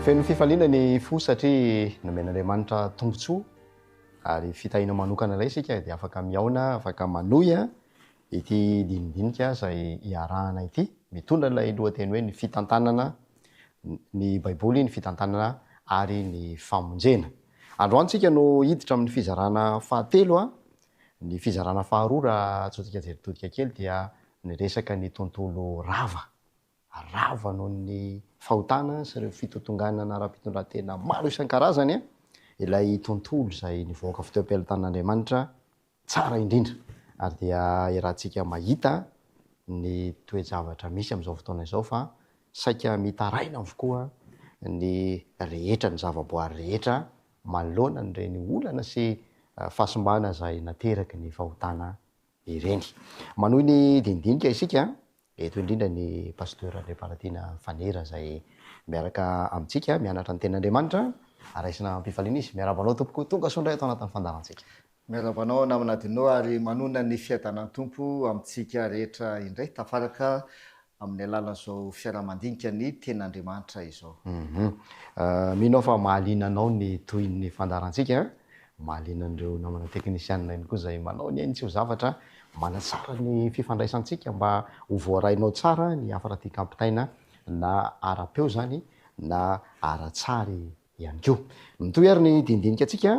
Feno fifaliana ny fo satria nomen'Andriamanitra tombontsoa ary fitahiana manokana indray isika dia afaka mihaona, afaka manohy ity dinidinika izay iarahana ity, mitondra ilay lohateny hoe ny fitantanana ny Baiboly, ny fitantanana ary ny famonjena. Androany tsika no hiditra amin'ny fizarana fahatelo, ny fizarana faharoa raha antsointsika jery todika kely dia niresaka ny tontolo rava, rava noho ny fahotana sy ireo fitotonganana ara-pitondrantena maro isan-karazany ilay tontolo izay nivoaka avy teo am-pelatanan'Andriamanitra tsara indrindra ary dia iarahantsika mahita ny toe-javatra misy amin'izao fotoana izao fa saika mitaraina avokoa ny rehetra, ny zavaboary rehetra manoloana an'ireny olana sy fahasimbana izay nateraky ny fahotana ireny. Manohy ny dinidinika isika, eto indrindra ny Pasteur Andriamparatiana Fanera izay miaraka amintsika mianatra ny tenin'Andriamanitra, raisina am-pifaliana izy. Miarahaba anao tompoko, tonga soa indray ato anatin'ny fandaharantsika. Miarahaba anao namana Dino ary manonona ny fiadanan'ny Tompo amintsika rehetra indray tafaraka amin'ny alalan'izao fiaraha-mandinika ny Tenin'Andriamanitra izao. Mino aho fa mahaliana anao ny tohin'ny fandaharantsika, mahaliana an'ireo namana teknisianina ihany koa izay manao ny ainy tsy ho zavatra, manatsara ny fifandraisantsika mba ho voarainao tsara ny hafatra tian-kampitaina na ara-peo izany na ara-tsary ihany koa. Mitohy ary ny dinidinika antsika.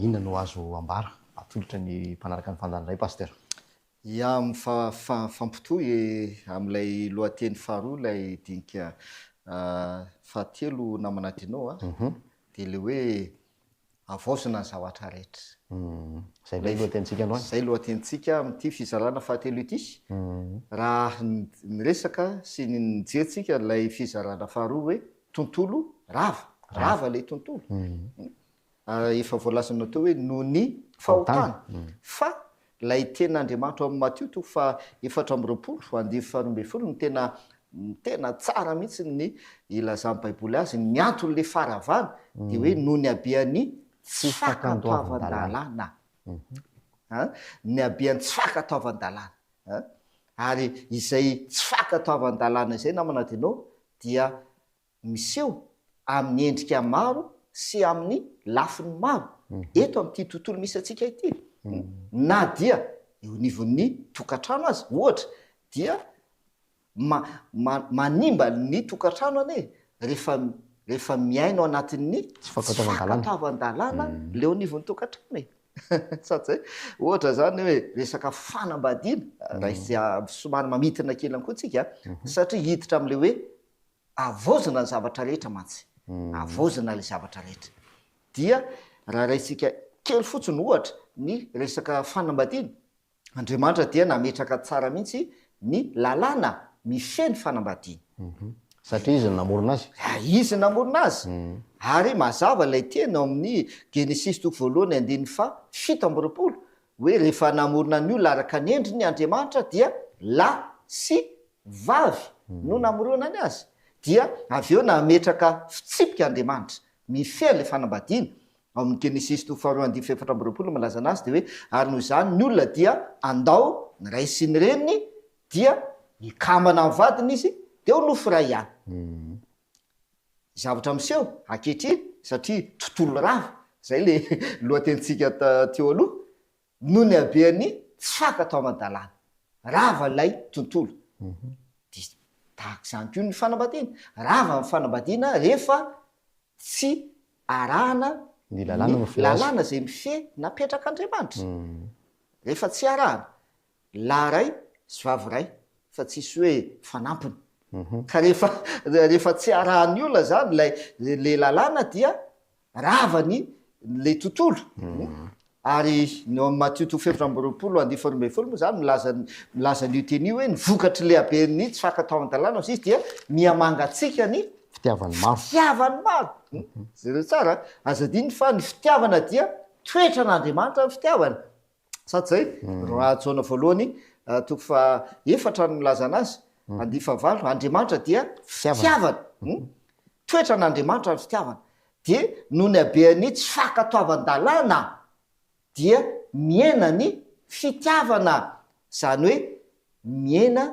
Inona no azo ambara atolotra ny mpanaraka ny fandaharana indray Pasteur? Ya, mifampitohy amin'ilay lohateny faharoa ilay dinika fahatelo namana Dino a, dia ilay hoe havaozina ny zavatra rehetra. Izay indray lohatenintsika androany. Izay lohatenintsika amin'ity fizarana fahatelo ity. Raha niresaka sy nijery tsika ilay fizarana faharoa hoe tontolo rava, rava ilay tontolo. Efa voalazanao teo hoe noho ny fahotana. Fa ilay tenin'Andriamanitra ao amin'ny Matio toko faha 24 andininy faha 12 no tena tena tsara mihitsy ny ilazan'ny Baiboly azy, ny anton'ilay faharavana dia hoe noho ny habean'ny tsy fankatoavan-dalàna. Ny habean'ny tsy fankatoavan-dalàna. Ary izay tsy fankatoavan-dalàna izay namana Dino dia miseho amin'ny endrika maro sy amin'ny lafiny maro eto amin'ity tontolo misy antsika ity. Na dia eo anivon'ny tokantrano aza, ohatra, dia manimba ny tokantrano anie rehefa rehefa miaina ao anatin'ny tsy fankatoavan-dalàna ilay eo anivon'ny tokantrano e. Sa tsy zay? Ohatra izany hoe resaka fanambadiana, raha somary mamintina kely ihany koa tsika, satria hiditra amin'ilay hoe Havaozina ny zavatra rehetra mantsy. Havaozina ilay zavatra rehetra. Dia raha raisika kely fotsiny ohatra ny resaka fanambadiana, Andriamanitra dia nametraka tsara mihitsy ny lalàna mifehy ny fanambadiana. Satria Izy no namorona azy. Izy no namorona azy. Ary mazava ilay teny ao amin'ny Genesisy toko voalohany andininy faha 27 hoe rehefa namorona ny olona araka ny endriny Andriamanitra dia lahy sy vavy no namoronany azy, dia avy eo nametraka fitsipika Andriamanitra mifehy ilay fanambadiana, ao amin'ny Genesisy toko faharoa andininy faha-24 no milaza anazy dia hoe, ary noho izany ny olona dia handao ny ray sy ny reniny dia hikambana amin'ny vadiny izy dia ho nofo iray ihany. Ny zavatra miseho ankehitriny satria tontolo rava, izay ilay lohatenintsika teo aloha, Noho ny habean'ny tsy fankatoavan-dalàna. Rava ilay tontolo. Dia tahaka izany koa ny fanambadiana. Rava ny fanambadiana rehefa tsy arahana ny lalàna izay mifehy napetrak'Andriamanitra. Rehefa tsy arahana. Lahy iray sy vavy iray fa tsisy hoe fanampiny. Ka rehefa rehefa tsy arahan'ny olona izany ilay ilay lalàna dia rava ny ilay tontolo. Ary ny ao amin'ny Matio toko faha-24 andininy faha-12 moa izany milaza milaza an'io teny io hoe ny vokatr'ilay haben'ny tsy fankatoavan-dalàna hozy izy dia miha-mangatsiaka ny fitiavan'ny maro. Fitiavan'ny maro. Jereo tsara, aza adino fa ny fitiavana dia toetran'Andriamanitra ny fitiavana. Sa tsy zay? Raha Jaona voalohany toko faha efatra no nilazana azy, andininy faha valo, Andriamanitra dia fitiavana. Toetran'Andriamanitra ny fitiavana. Dia noho ny habean'ny tsy fankatoavan-dalàna dia mihena ny fitiavana, izany hoe mihena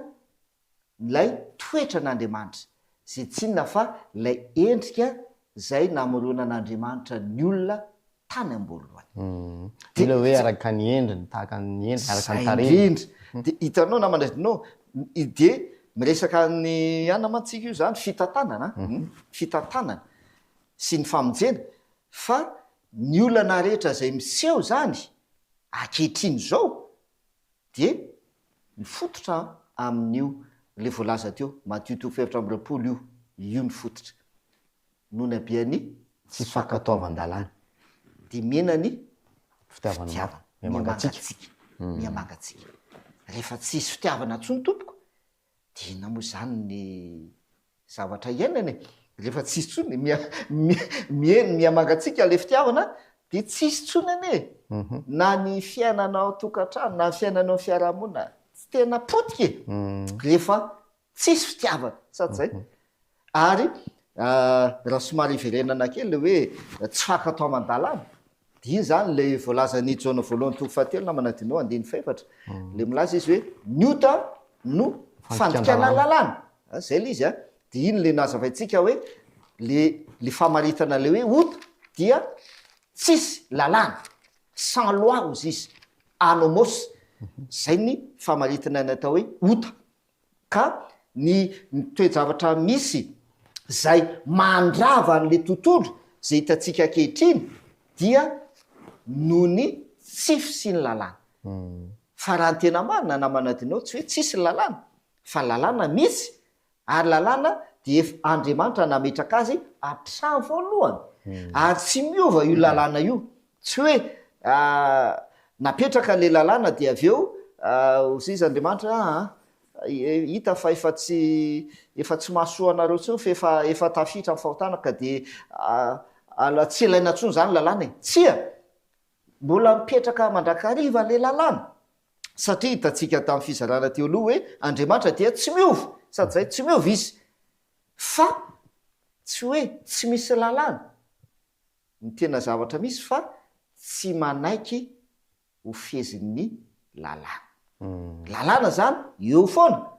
ilay toetran'Andriamanitra. Izay tsy inona fa ilay endrika izay namoronan'Andriamanitra ny olona tany am-boalohany. Dia ilay hoe araka ny endriny, tahaka ny endriny, araka ny Izay tarehiny. indrindra. Dia hitanao namana Edno, dia miresaka ny anona mantsy tsika io izany, fitantanana an, fitantanana sy ny famonjena, fa ny olana rehetra izay miseho izany ankehitriny izao dia mifototra amin'io ilay voalaza teo, Matio toko fahefatra amby 20 io, io ny fototra. Noho ny habean'ny Tsy fankatoavan-dalàna. Dia mihena ny Fitiavana fitiavana. Miha-mangatsiaka. Miha-mangatsiaka. Miha-mangatsiaka. Rehefa tsisy fitiavana intsony tompoko, dia inona moa izany ny zavatra iainana e? Rehefa tsisy intsony, miha, miha, miha, miha-mangatsiaka ilay fitiavana, dia tsisy intsony anie e! Na ny fiainana ao an-tokantrano, na ny fiainana eo amin'ny fiarahamonina, tsy tena potika e! Rehefa Tsisy fitiavana, sa tsy zay? Ary raha somary iverenana kely le hoe tsy fankatao aman-dalàna, dia iny zany le voalazan'i Jaona voalohany toko fahatelo na manadino andininy fahefatra, le milaza izy hoe ny ota no fandikana ny lalàna, zay le izy a, dia iny le nazavaintsika hoe le le famaritana le hoe ota dia tsisy lalàna, sans loi hozy izy, anomos, zay ny famaritana ny atao hoe ota. Ka ny ny toe-javatra misy izay mandrava an'ilay tontolo izay hitantsika ankehitriny dia noho ny tsy fisian'ny lalàna. Fa raha ny tena marina namana Dino tsy hoe tsisy ny lalàna fa lalàna misy ary lalàna dia efa Andriamanitra nametraka azy hatramin'ny voalohany ary tsy miova io lalàna io. Tsy hoe napetraka ilay lalàna dia avy eo hoy izy Andriamanitra aa hita fa efa tsy efa tsy mahasoa anareo intsony fa efa efa tafiditra amin'ny fahotana ka dia tsy ilaina intsony izany lalàna e. Tsia! Mbola mipetraka mandrakariva ilay lalàna satria hitantsika tamin'ny fizarana teo aloha hoe Andriamanitra dia tsy miova sady izay tsy miova izy fa tsy hoe tsy misy lalàna ny tena zavatra misy fa tsy manaiky ho fehezin'ny lalàna. Lalàna zany eo foana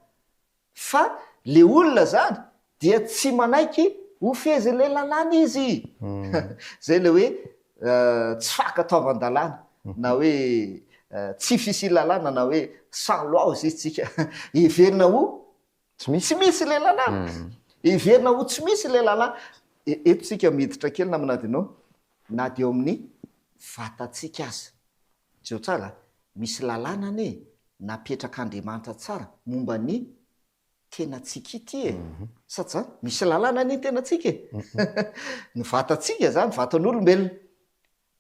fa le olona zany dia tsy manaiky ho fehezin'le lalàna izy. Zay le hoe tsy fankatoavan-dalàna na hoe tsy fisian'ny lalàna na hoe sans loi hozy izy tsika. Heverina ho Tsy misy. Tsy misy ilay lalàna. Heverina ho tsy misy ilay lalàna. Eto isika miditra kely namana Adino, na dia eo amin'ny vatantsika aza. Jereo tsara, misy lalàna anie napetrak'Andriamanitra tsara momba ny tenantsika ity e. Sa tsy izany? Misy lalàna anie ny tenantsika e. Ny vatantsika izany, vatan'olombelona.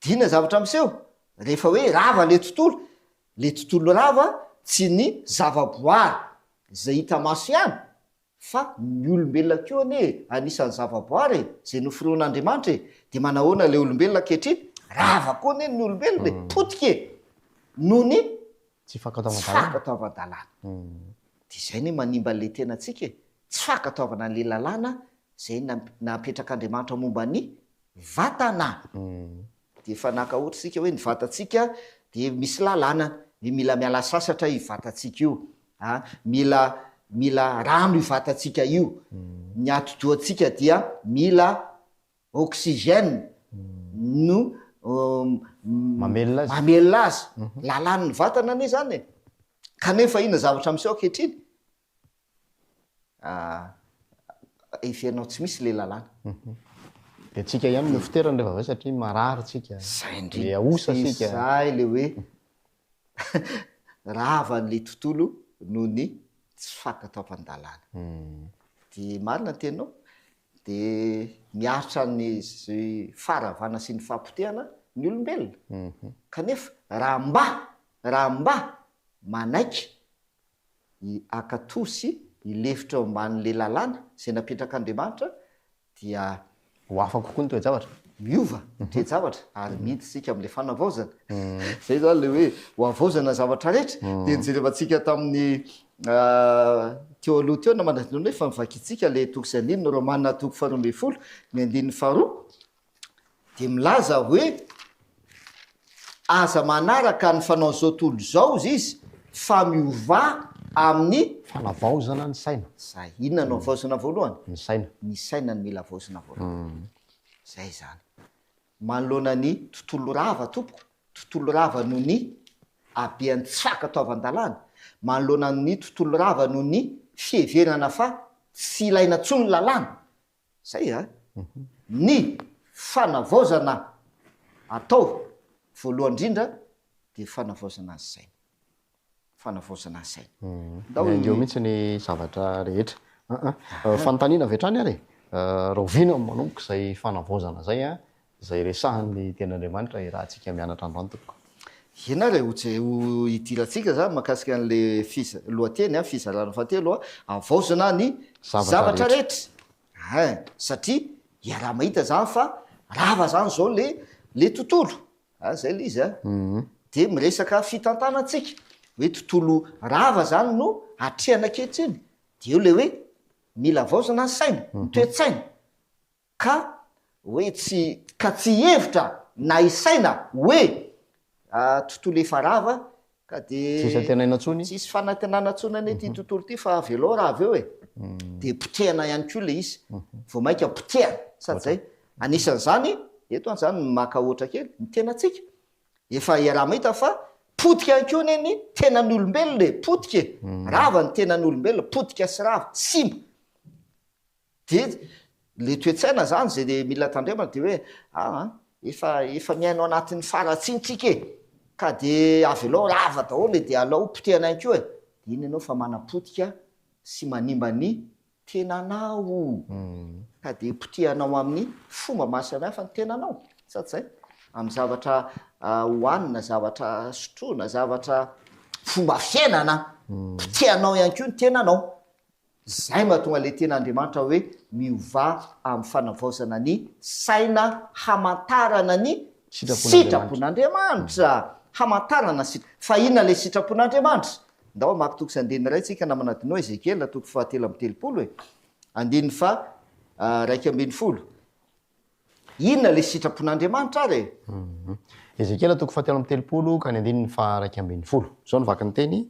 Dia inona zavatra miseho? Rehefa hoe rava ilay tontolo, ilay tontolo rava tsy ny zavaboary izay hita maso ihany fa ny olombelona koa anie anisan'ny zavaboary e, izay noforonin'Andriamanitra e, dia manahoana ilay olombelona ankehitriny? Rava koa anie ny olombelona e, potika e, noho ny Tsy fankatoavan-dalàna. Tsy fankatoavan-dalàna. Dia izay anie manimba an'ilay tenantsika e, tsy fankatoavana an'ilay lalàna izay napetrak'Andriamanitra momba ny vatana. Dia efa naka ohatra isika hoe ny vatantsika dia misy lalàna hoe mila miala sasatra io vatantsika io, a, mila mila rano io vatantsika io, ny atidohantsika dia mila oxygène no Mamelona azy. mamelona azy. Lalàn'ny vatana anie izany e. Kanefa inona zavatra miseho ankehitriny? Heverinao tsy misy ilay lalàna. Dia tsika ihany no fiterany rehefa avy eo satria marary tsika. Zay indrindra. Dia osa tsika. Zay ilay hoe rava an'ilay tontolo noho ny tsy fankatoavan-dalàna. Dia marina ny teninao. Dia miaritra ny faharavana sy ny fahapotehana ny olombelona. Kanefa raha mba, raha mba manaiky i hankatò sy hilefitra eo ambanin'ilay lalàna izay napetrak'Andriamanitra dia. Ho hafa kokoa ny toe-javatra. Miova ny toe-javatra ary miditra isika amin'ilay fanavaozana. Izay izany ilay hoe ho havaozana ny zavatra rehetra. Dia nojerevantsika tamin'ny teo aloha teo na manadinoana hoe fa novakintsika ilay toko sy andininy, Romana toko faharoa ambin'ny folo, ny andininy faharoa. dia milaza hoe, Aza manaraka ny fanaon'izao tontolo izao, hozy izy, fa miovà Amin'ny. Fanavaozana ny saina. Zay. Inona no havaozina voalohany? Ny saina. Ny saina no mila havaozina voalohany. Zay izany. Manoloana ny tontolo rava tompoko, tontolo rava noho ny habean'ny tsy fankatoavan-dalàna, manoloana ny tontolo rava noho ny fiheverana fa tsy ilaina intsony ny lalàna, zay a, ny fanavaozana atao voalohany indrindra dia fanavaozana ny saina. Fanavaozana ny saina. Ndao Miainga eo mihitsy ny zavatra rehetra. Aa. Fanontaniana avy hatrany ary e. Rahoviana no manomboka izay fanavaozana izay an, izay resahan'ny Tenin'Andriamanitra iarahantsika mianatra androany tompoko? Eny ary e, ho je- ho hidirantsika izany mahakasika an'ilay fiza- lohateny an, fizarana fahatelo an, havaozana ny Zavatra zavatra rehetra. Ein, satria iaraha-mahita izany fa rava izany izao le le tontolo. Ah zay le izy a! Dia miresaka fitantanana tsika, hoe tontolo rava zany no atrehana ankehitriny, dia eo le hoe mila havaozana ny saina, ny toe-tsaina, ka hoe tsy, ka tsy hihevitra na hisaina hoe tontolo efa rava Ka dia Tsisy antenaina intsony. Tsisy fanantenana intsony anie ity tontolo ity fa avelao raha avy eo e. Dia potehana ihany koa ilay izy. Vao mainka potehana. Sady izay. Anisan'izany, eto aho izany maka ohatra kely, ny tenantsika. Efa iaraha-mahita fa potika ihany koa anie ny tenan'ny olombelona e. Potika e. Rava ny tenan'ny olombelona, potika sy rava, simba. Dia le toe-tsaina zany zay le mila tandremana de hoe aa efa efa miaina ao anatin'ny faharatsiana tsika e, ka de avelao rava daholo e, de alao potehana ihany koa e, de iny ianao fa manapotika sy manimba ny tenanao, ka de potehanao amin'ny fomba maro samihafa ny tenanao, sa tsy zay? Amin'ny zavatra hohanina, zavatra sotroina, zavatra fomba fiainana, potehanao ihany koa ny tenanao. Izay mahatonga ilay tenin'Andriamanitra hoe miovà amin'ny fanavaozana ny saina hamantarana ny sitrapon'Andriamanitra. Hamantarana ny sitra. Fa inona ilay sitrapon'Andriamanitra? Ndao hamaky toko sy andininy iray tsika namana adinoa Ezekiela toko fahatelo amby 30 e. Andininy faha 11. Inona ilay sitrapon'Andriamanitra ary e? Ezekiela toko fahatelo amby 30 ka ny andininy faha 11. Izao no vakin'ny teny,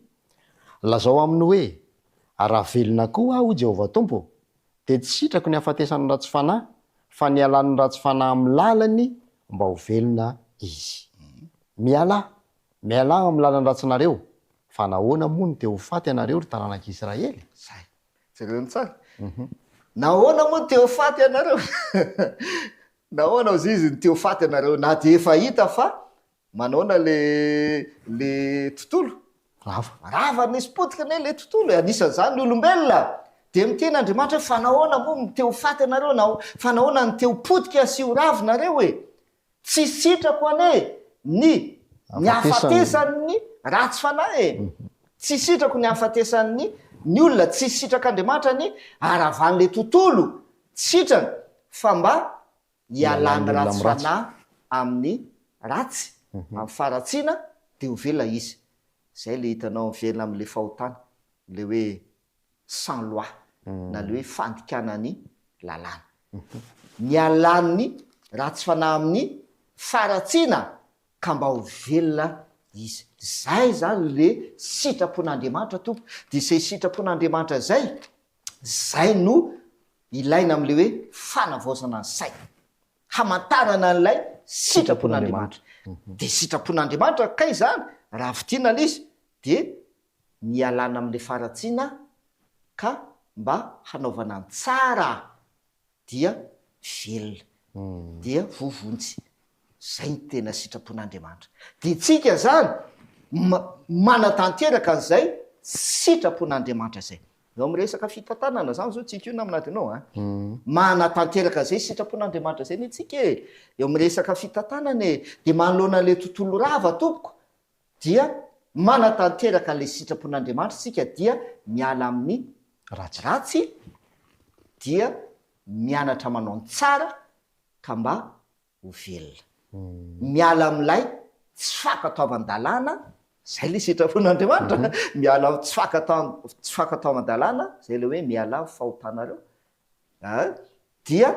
Lazao aminy hoe, 'Raha velona koa aho, hoy Jehovah Tompo, dia tsy sitrako ny hahafatesan'ny ratsy fanahy, fa ny hialan'ny ratsy fanahy amin'ny lalany mba ho velona izy. Mialà, mialà amin'ny lalan-dratsinareo, fa nahoana moa no te ho faty ianareo, ry taranak'Israely? Zay. Jereo ny tsara. Nahoana moa no te ho faty ianareo? Nahoana hozy izy no te ho faty ianareo, na dia efa hita fa Manaona le le tontolo? Rava. Rava nisy potika anie le tontolo e, anisan'izany ny olombelona. Dia miteny Andriamanitra hoe fa nahoana moa no te ho faty ianareo na fa nahoana no te ho potika sy ho ravo nareo e? Tsy sitrako anie ny ny hahafatesan'ny ratsy fanahy e. Tsy sitrako ny hahafatesan'ny ny olona, tsy sitrak'Andriamanitra ny haharavan'le tontolo, tsy sitrany fa mba Hialan'ny ratsy fanahy amin'ny ratsy, amin'ny faharatsiana, dia ho velona izy. Izay ilay hitanao miverina amin'ilay fahotana, ilay hoe sans loi, na ilay hoe fandikana ny lalàna. Nialan'ny ratsy fanahy amin'ny faharatsiana ka mba ho velona izy. Izay izany ilay sitrapon'Andriamanitra Tompo. Dia izay sitrapon'Andriamanitra izay, izay no Ilaina amin'ilay hoe fanavaozana ny saina. Hamantarana an'ilay sitrapon'Andriamanitra. Dia sitrapon'Andriamanitra kay izany, raha fintinina ilay izy, dia ny hialana amin'ilay faharatsiana ka mba hanaovana ny tsara dia velona, dia voavonjy. Zay ny tena sitrapon'Andriamanitra. Dia tsika zany manatanteraka an'izay sitrapon'Andriamanitra zay. Eo amin'ny resaka fitantanana zany zao tsika io namana adinao a. Manatanteraka an'izay sitrapon'Andriamanitra zay anie tsika e. Eo amin'ny resaka fitantanana e. Dia manoloana an'ilay tontolo rava tompoko dia manatanteraka an'ilay sitrapon'Andriamanitra tsika dia miala amin'ny ratsy dia mianatra manao ny tsara ka mba ho velona. Miala amin'ilay tsy fankatoavan-dalàna, izay ilay sitrapon'Andriamanitra, miala amin'ny tsy fankatoavan- tsy fankatoavan-dalàna, izay ilay hoe mialà amin'ny fahotanareo, dia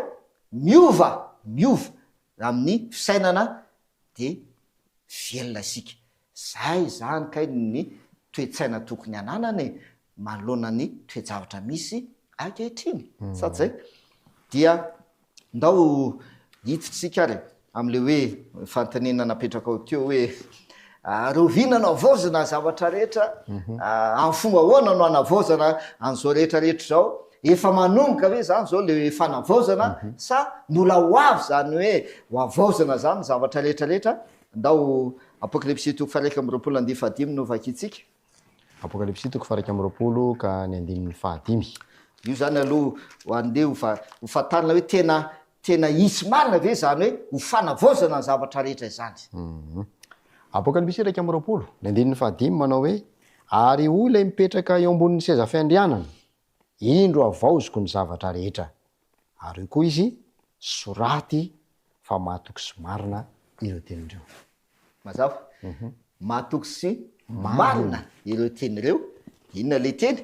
miova, miova amin'ny fisainana dia velona isika. Izay izany kay ny toe-tsaina tokony hananana e! manoloana ny toe-javatra misy ankehitriny. Sa tsy zay? Dia ndao hiditra isika ary amin'ilay hoe fanontaniana napetrakao teo hoe rahoviana no havaozina ny zavatra rehetra, amin'ny fomba ahoana no hanavaozana an'izao rehetra rehetra izao? Efa manomboka ve izany izao ilay fanavaozana sa mbola ho avy izany hoe ho havaozina izany ny zavatra rehetra rehetra? Ndao Apokalypsy toko faha-21 andinin'ny fahadimy no vakintsika. Apokalypsy toko faha-21 ka ny andininy fahadimy. Io izany aloha ho andeha ho fa- ho fantarina hoe tena tena hisy marina ve izany hoe ho fanavaozana ny zavatra rehetra izany. Apokalypsy 21, ny andininy fahadimy manao hoe, Ary hoy ilay mipetraka eo ambonin'ny seza fiandrianana, Indro havaoziko ny zavatra rehetra. Ary hoy koa izy, Soraty fa mahatoky sy marina ireo teny ireo. Mazava? Mahatoky sy marina ireo teny ireo. Inona ilay teny?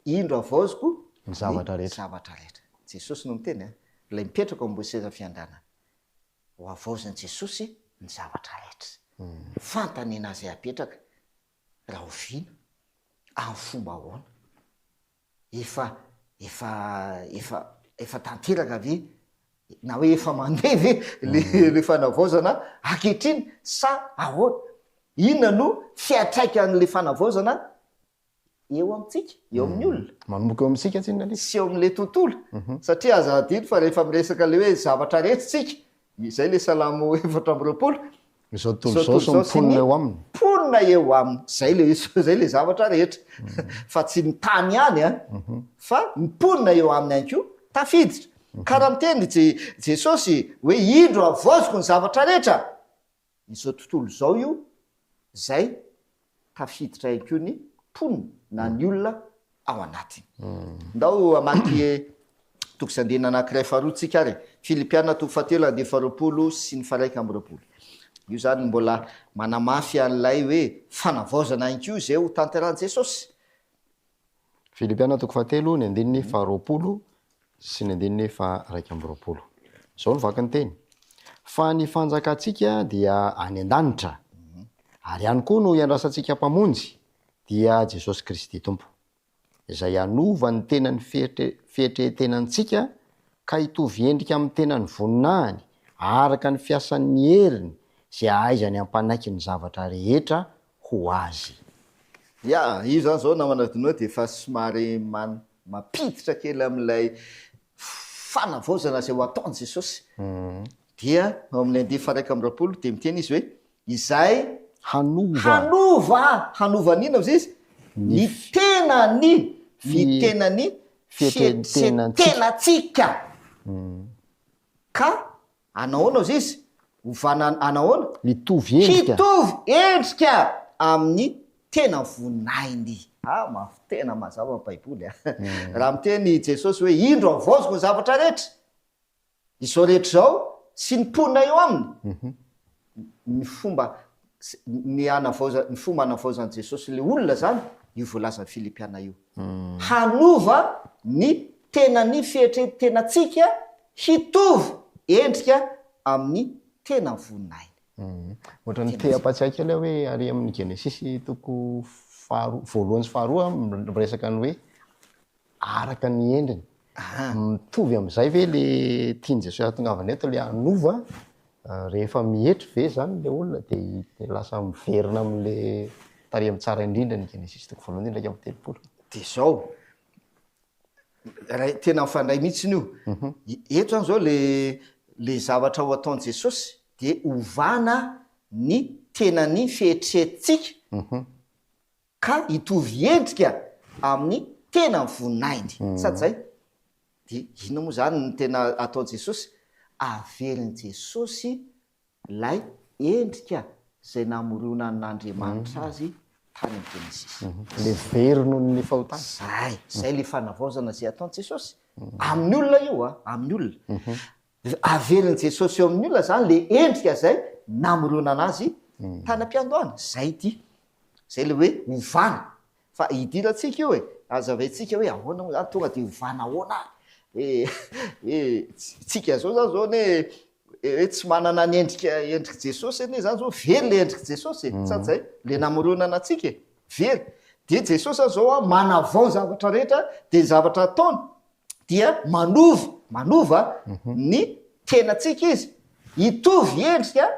Indro havaoziko ny zavatra rehetra. Zavatra rehetra. Jesosy no miteny an, ilay mipetraka ao ambony seza fiandrianana. Ho havaozin'i Jesosy ny zavatra rehetra. Fanontaniana izay apetraka, rahoviana? Amin'ny fomba ahoana? Efa, efa, efa, efa tanteraka ve na hoe efa mandeha ve le le fanavaozana ankehitriny sa ahoana? Inona no fiantraikan'le fanavaozana eo amintsika, eo amin'ny olona? Manomboka eo amintsika tsinona le izy. Sy eo amin'le tontolo. Satria aza adino fa rehefa miresaka le hoe zavatra rehetra tsika, Izay ilay Salamo 24. Izao tontolo izao sy ny mponina eo aminy. Mponina eo aminy. Izay ilay izay ilay zavatra rehetra. Fa tsy ny tany ihany an, fa ny mponina eo aminy ihany koa tafiditra. Ka raha miteny Jesosy hoe indro havaoziko ny zavatra rehetra, Izao tontolo izao io izay tafiditra ihany koa ny mponina na ny olona ao anatiny. Ndao hamaky toko sy andininy anankiray faharoa tsika ary e. Filipiana toko fahatelo andininy faharoapolo sy ny faharaika amby roapolo. Io izany mbola manamafy an'ilay hoe fanavaozana ihany koa izay ho tanterahin'i Jesosy. Filipiana toko fahatelo ny andininy faharoapolo sy ny andininy faha-21. Izao no vaky ny teny, Fa ny fanjakantsika dia any an-danitra, ary any koa no iandrasantsika Mpamonjy, dia Jesosy Kristy Tompo, izay hanova ny tenan'ny fietretenantsika ka hitovy endrika amin'ny tenan'ny voninahiny, araka ny fiasan'ny heriny izay ahaizany hampanaiky ny zavatra rehetra ho azy. Ya, io zany zao namana Dinoa dia efa somary mampiditra kely amin'ilay fanavaozana izay ho ataon'i Jesosy. Dia ao amin'ny andiany faha-21 dia miteny izy hoe, izay Hanova. hanova, hanova an'inona hozy izy? Ny tenany, ny tenany fietretenantsika. Ka Anahoana ozy izy? Ovana anahoana? Hitovy endrika. Hitovy endrika amin'ny tena voninahiny. Ah, mafy tena mazava ny Baiboly a. Raha miteny i Jesosy hoe indro havaoziko ny zavatra rehetra, izao rehetra izao sy ny mponina eo aminy, ny fomba ny hanavaoza ny fomba hanavaozan'i Jesosy ilay olona izany, io voalazan'ny Filipiana io. Hanova ny tenan'ny fietren-tenantsika hitovy endrika amin'ny tena voninahiny. Ohatran'ny te hampatsiahy kely aho hoe ary amin'ny Genesisy toko faharoa, voalohany sy faharoa miresaka ny hoe araka ny endriny. Mitovy amin'izay ve le tian'i Jesosy hahatongavana eto le hanova rehefa mietry ve zany le olona de lasa miverina amin'le tarehy amin'ny tsara indrindra ny Genesisy toko voalohany 31. Dia izao, raha tena mifandray mihitsy io. Eto zany zao le le zavatra ho ataon'i Jesosy dia ovana ny tenan'ny fihetsehantsika ka hitovy endrika amin'ny tena voninahiny. Sady zay. Dia inona moa zany no tena ataon'i Jesosy? Averin'i Jesosy Ilay endrika izay namoronan'Andriamanitra azy tany amin'ny Genesisy. Ilay very noho ny fahotana. Izay, izay ilay fanavaozana izay ataon'i Jesosy. Amin'ny olona io an, amin'ny olona. Averin'i Jesosy eo amin'ny olona izany ilay endrika izay namoronana azy tany am-piandohana. Izay ity. Izay ilay hoe ovana. Fa idirantsika io e, hazavaintsika hoe ahoana moa izany tonga dia ovana ahoana ary? Hoe hoe tsika zao zany zao anie hoe tsy manana ny endrika endrik'i Jesosy anie zany zao, very le endrik'i Jesosy e, sa tsy zay? Le namoronana antsika e, very. Dia Jesosy zao a manavao ny zavatra rehetra, dia ny zavatra ataony dia manova, manova ny tenantsika izy hitovy endrika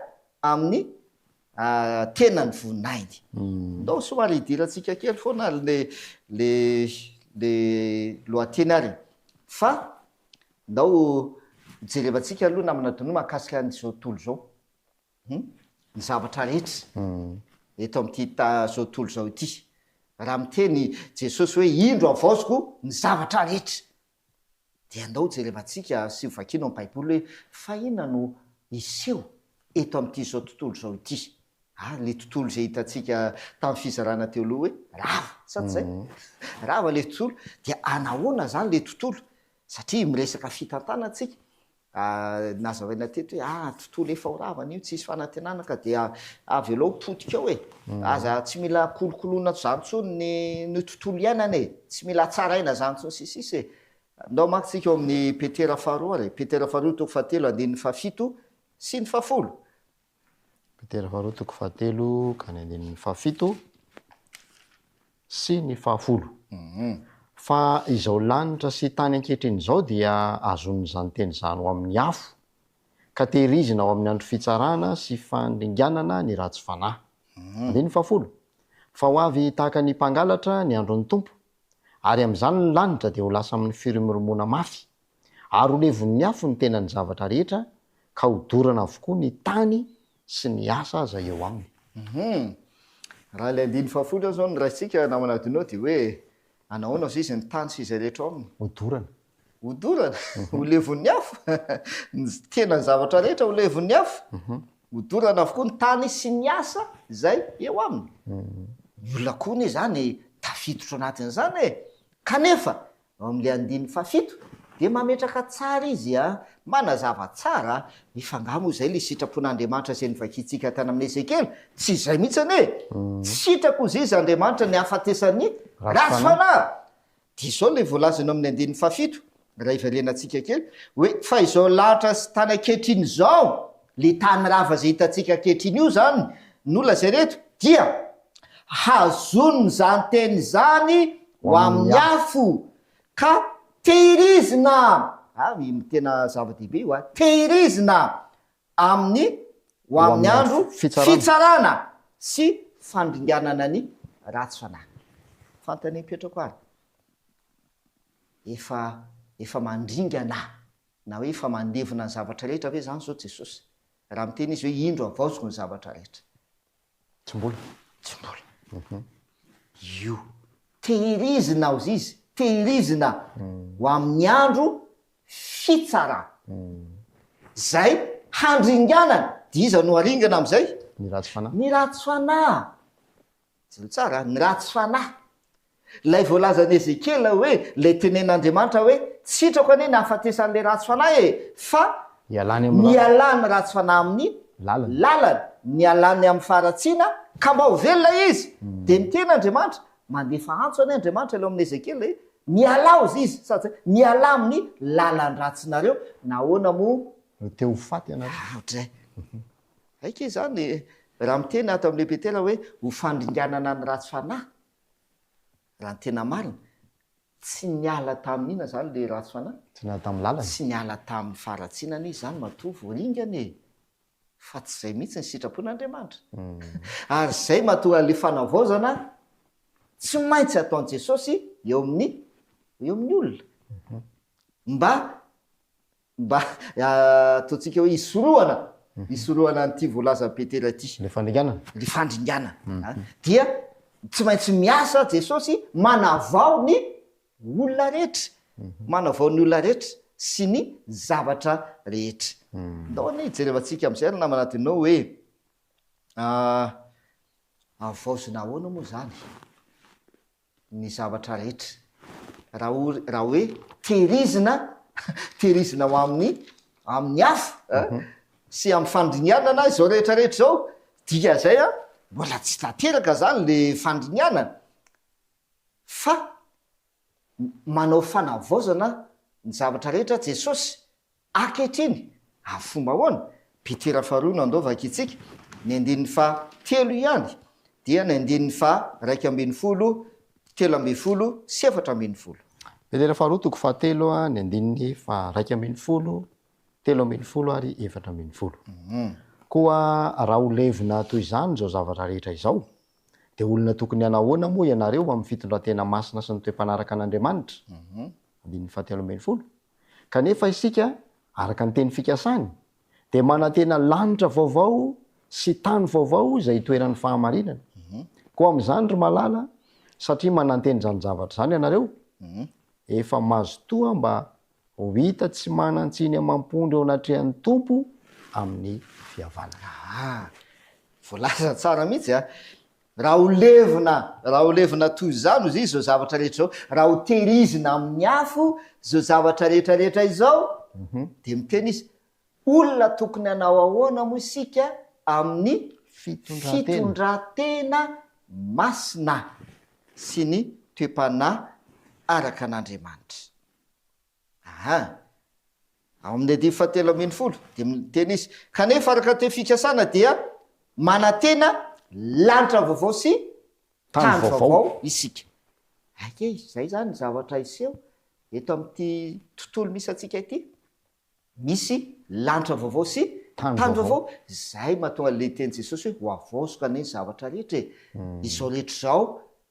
amin'ny tenan'ny voninahiny. Ndao somary hidirantsika kely foana le le le lohateny ary e. Fa ndao jerevantsika aloha namana Donia mahakasika an'izao tontolo izao. Hum, ny zavatra rehetra eto amin'ity ta zao tontolo izao ity. Raha miteny Jesosy hoe indro havaoziko ny zavatra rehetra. Dia andao jerevantsika sy ho vakiana ao amin'ny Baiboly hoe fa inona no hiseho eto amin'ity izao tontolo izao ity. Ah, ilay tontolo izay hitantsika tamin'ny fizarana teo aloha hoe rava, sa tsy izay? Rava ilay tontolo, dia anahoana izany ilay tontolo? Satria miresaka fitantanana tsika, Nazavaina teto hoe ah tontolo efa ho rava anio tsisy fanantenana ka dia avelao potika ao e! Aza tsy mila kolokoloina zany tsony ny ny tontolo iainana e! Tsy mila tsaraina zany tsony sy ny sisa e! Ndao manko tsika ao amin'ny Petera faharoa ary e! Petera faharoa toko fahatelo andininy fahafito sy ny fahafolo. Petera faharoa toko fahatelo ka ny andininy fahafito sy ny fahafolo. Fa izao lanitra sy tany ankehitriny izao dia azon'izany teny izany ho amin'ny afo, ka tehirizina ao amin'ny andro fitsarana sy fandringanana ny ratsy fanahy. Andininy fahafolo. Fa ho avy tahaka ny mpangalatra ny andron'ny Tompo, ary amin'izany ny lanitra dia ho lasa amin'ny firimorimoana mafy, Ary ho levon'ny afo ny tenan'ny zavatra rehetra, ka ho dorana avokoa ny tany sy ny asa izay eo aminy. Hum. Raha ilay andininy fahafolo izao no raisintsika namana Adino dia hoe anahoana hozy izy ny tany sy izay rehetra ao aminy? Ho dorana. Ho dorana? Ho levon'ny afo? Ny tenan'ny zavatra rehetra ho levon'ny afo? Ho dorana avokoa ny tany sy ny asa izay eo aminy. Ny olona koa anie izany tafiditra ao anatin'izany e! Kanefa Ao amin'ilay andininy fahafito dia mametraka tsara izy a, manazava tsara, nefa angaha moa izay ilay sitrapon'Andriamanitra izay novakintsika tany amin'ny Ezekiela? Tsy izay mihitsy anie e! Tsy sitrako hozy izy Andriamanitra ny hahafatesan'ny ratsy fanahy! Dia izao ilay voalazany ao amin'ny andininy fahafito, raha hiverenantsika kely, hoe fa izao lanitra sy tany ankehitriny izao, ilay tany rava izay hitantsika ankehitriny io izany no lazaina eto, dia Hazonina izany teny izany ho amin'ny afo, ka tehirizina, ary tena zava-dehibe io a, tehirizina amin'ny ho amin'ny andro fitsarana sy fandringanana ny ratsy fanahy. Fanontaniana mipetrako ary, efa efa mandringana na hoe efa mandevona ny zavatra rehetra ve izany izao Jesosy? Raha miteny Izy hoe indro havaoziko ny zavatra rehetra. Tsy mbola. Tsy mbola. Io. Tehirizina hozy izy, tehirizina ho amin'ny andro fitsarana. Izay handringanana. Dia iza no haringana amin'izay? Ny ratsy fanahy. Ny ratsy fanahy. Jereo tsara, ny ratsy fanahy. Ilay voalazan'i Ezekiela hoe, ilay tenen'Andriamanitra hoe, Tsy sitrako anie ny hahafatesan'ilay ratsy fanahy e, fa Nialany amin'ny lalany. Nialany ratsy fanahy amin'ny lalany. Lalany, nialany amin'ny faharatsiana, ka mba ho velona izy. Dia niteny Andriamanitra, mandefa antso anie Andriamanitra ilay ao amin'i Ezekiela e, Mialà hozy izy, sady hoe, mialà amin'ny lalan-dratsinareo. Nahoana moa? No te ho faty ianareo. Aotra e. Aika izany e, raha miteny ato amin'ilay Petera hoe ho fandringanana ny ratsy fanahy, Raha ny tena marina, tsy niala tamin'inona izany ilay ratsy fanahy? Tsy niala tamin'ny lalany. Tsy niala tamin'ny faharatsiana anie izany matoa voaringana e! Fa tsy izay mihitsy ny sitrapon'Andriamanitra. Ary izay matoa ilay fanavaozana tsy maintsy ataon'i Jesosy eo amin'ny eo amin'ny olona. Mba Mba ataontsika hoe hisorohana, hisorohana an'ity voalazan'i Petera ity. Ilay fandringanana. Ilay fandringanana. Dia tsy maintsy miasa Jesosy manavao ny olona rehetra. Manavao ny olona rehetra sy ny zavatra rehetra. Ndao anie hijerevantsika amin'izay ry namana Dino hoe havaozina ahoana moa izany? ny zavatra rehetra. Raha ho raha hoe tehirizina, tehirizina ho amin'ny amin'ny afo a, sy amin'ny fandringanana izao rehetra rehetra izao, dikan'izay a, mbola tsy tanteraka zany le fandringanana fa manao fanavaozana ny zavatra rehetra Jesosy Ankehitriny, amin'ny fomba ahoana? Petera faharoa no andao vakintsika, ny andininy faha telo ihany, dia ny andininy faha 11. 13 sy 14. Petera faharoa toko fahatelo ny andininy faha-11, 13 ary 14. Koa raha ho levona toy izany izao zavatra rehetra izao, dia olona tokony hanahoana moa ianareo amin'ny fitondran-tena masina sy ny toe-panaraka an'Andriamanitra? Andininy fahatelo ambin'ny folo. Kanefa isika, araka ny teny fikasany, dia manantena lanitra vaovao sy tany vaovao izay itoeran'ny fahamarinana. Koa amin'izany, ry malala, satria manantena izany zavatra izany ianareo, efa mazotoa mba ho hita tsy manan-tsiny amam-pondro eo anatrehan'ny Tompo amin'ny fihavanana. Aa! Voalaza tsara mihitsy a! Raha ho levona, raha ho levona toy izany hozy izy izao zavatra rehetra izao, raha ho tehirizina amin'ny afo izao zavatra rehetra rehetra izao, dia miteny izy, olona tokony hanao ahoana moa isika amin'ny fitondran-tena masina sy ny toe-panahy araka an'Andriamanitra. Aha. Ao amin'ny andininy fahatelo ambin'ny folo dia miteny izy, Kanefa araka ny teny fikasana dia manantena lanitra vaovao sy tany vaovao isika. Hay e, izay izany ny zavatra hiseho eto amin'ity tontolo misy antsika ity. Misy lanitra vaovao sy tany vaovao. Izay mahatonga an'ilay tenin'i Jesosy hoe ho havaoziko anie ny zavatra rehetra e. Izao rehetra izao